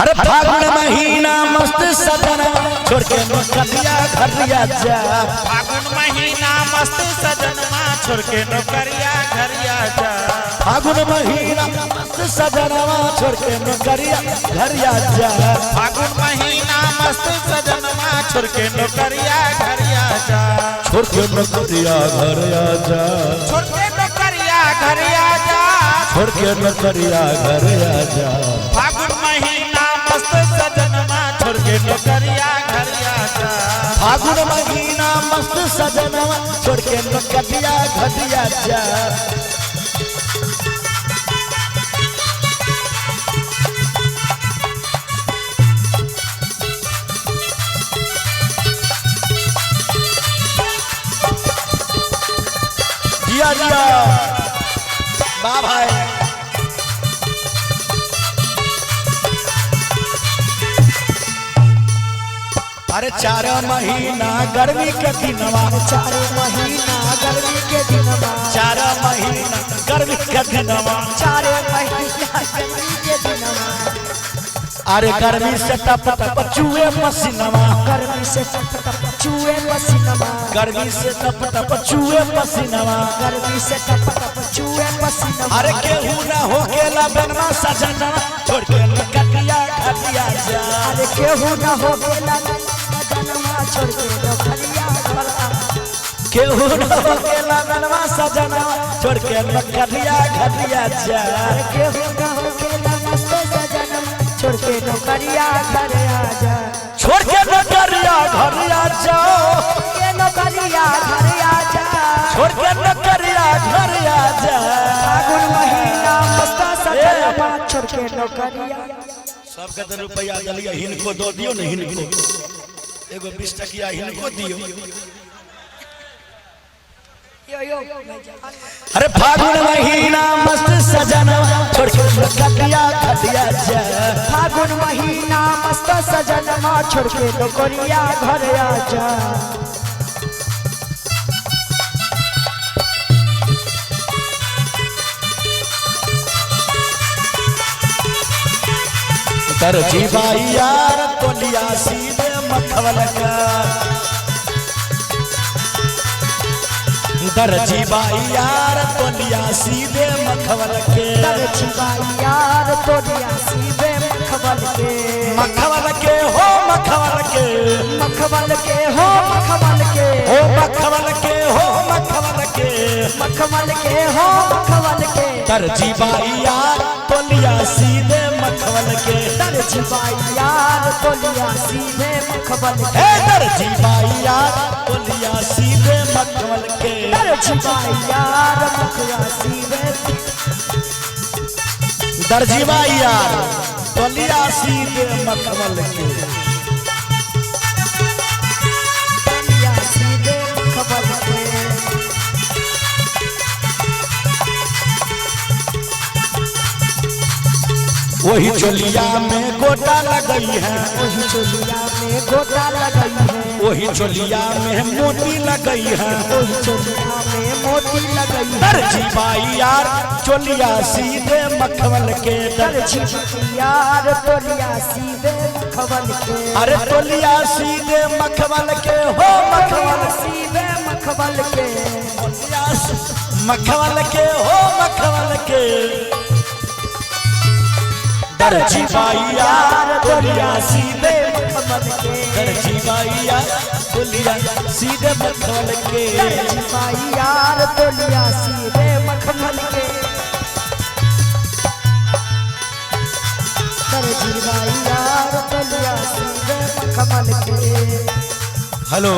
हर फागुन महीना मस्त सजना छोड़ के नौकरिया घरिया जा। फागुन महीना मस्त सजनमा छोड़ के नौकरिया घरिया जा। फागुन महीना मस्त सजनवा छोड़ के नौकरिया घरिया जा। फागुन महीना मस्त सजनमा छोड़ के नौकरिया घरिया जा। छोड़ के नौकरिया घरिया जा। छोड़ के नौकरिया घरिया जा। छोड़ के नौकरिया घरिया जा। फागुन महीना मस्त सजनमा छोड़ के नौकरिया घरिया जा। फागुन महीना मस्त सजनवा छोड़ के नौकरिया घरिया जा। जिया जिया बा भाई। अरे 4 महीना गर्मी के दिनवा। 4 महीना गर्मी के दिनवा। 4 महीना गर्मी के दिनवा। 4 महीना गर्मी के दिनवा। अरे गर्मी से टप टप चूहे पसीनवा। गर्मी से टप टप चूहे पसीनवा। गर्मी से टप टप चूहे पसीनवा। गर्मी से टप टप चूहे पसीनवा। अरे केहू ना होकेला बनवा सजना छोड़ के नौकरिया घरिया जा। अरे केहू ना होकेला सजनवा छोड़ के नौकरिया घरिया। केहू ना होकेला बनवा सजना छोड़ के नौकरिया घरिया जा। अरे केहू ना होकेला मस्त सजनवा छोड़ के नौकरिया घरिया जा। छोड़ के नौकरिया घरिया जाओ। के नौकरिया घरिया जा। छोड़ के नौकरिया घरिया जा। फागुन महीना मस्त सजनवा छोड़ के नौकरिया। सबके तो रुपया दिलिए, हिनको दो दियो ने, हिनको एगो 20 टकिया हिनको दियो। यो यो। अरे फागुन महीना मस्त सजनवा छोड़ के नौकरिया घरिया जा। फागुन महीना मस्त सजनवा छोड़ के नौकरिया घरिया जा। दर्जी भाई यार तोलिया सीधे मखवल का। दर्जी भाई यार तोलिया सीधे मखवल के। दर्जी भाई यार तोलिया सीधे मखवल के। मखवल के हो मखवल के। मखवल के हो मखवल के। हो मखवल के हो मखवल के। मखमल के हो मखवल के। दर्जी भाई यार तोलिया सीधे मखवल के। दर्जी भाई यार तोलिया सीधे मखवल के। हे दर्जी भाई यार तोलिया सीधे मखवल के। दर्जी भाई यार मखवल सीधे। दर्जी भाई यार तोलिया सीधे मखवल के। तोलिया सीधे मखवल के। वही चोलिया में गोटा लगई है। वही चोलिया में गोटा लगई है। वही चोलिया में मोती लगई है। वही चोलिया में मोती लगई है। दर्जी भाई यार चोलिया सीधे मखवल के। दर्जी यार तोलिया सीधे मखवल के। अरे तोलिया सीधे मखवल के हो मखवल सीधे मखवल के। मखवल के हो मखवल के। दर्जी भाई यार तोलिया सीधे मखवल के। दर्जी भाई यार तोलिया सीधे मखवल के। दर्जी भाई यार तोलिया सीधे मखमल के। दर्जी भाई यार तोलिया सीधे मखमल के। हेलो।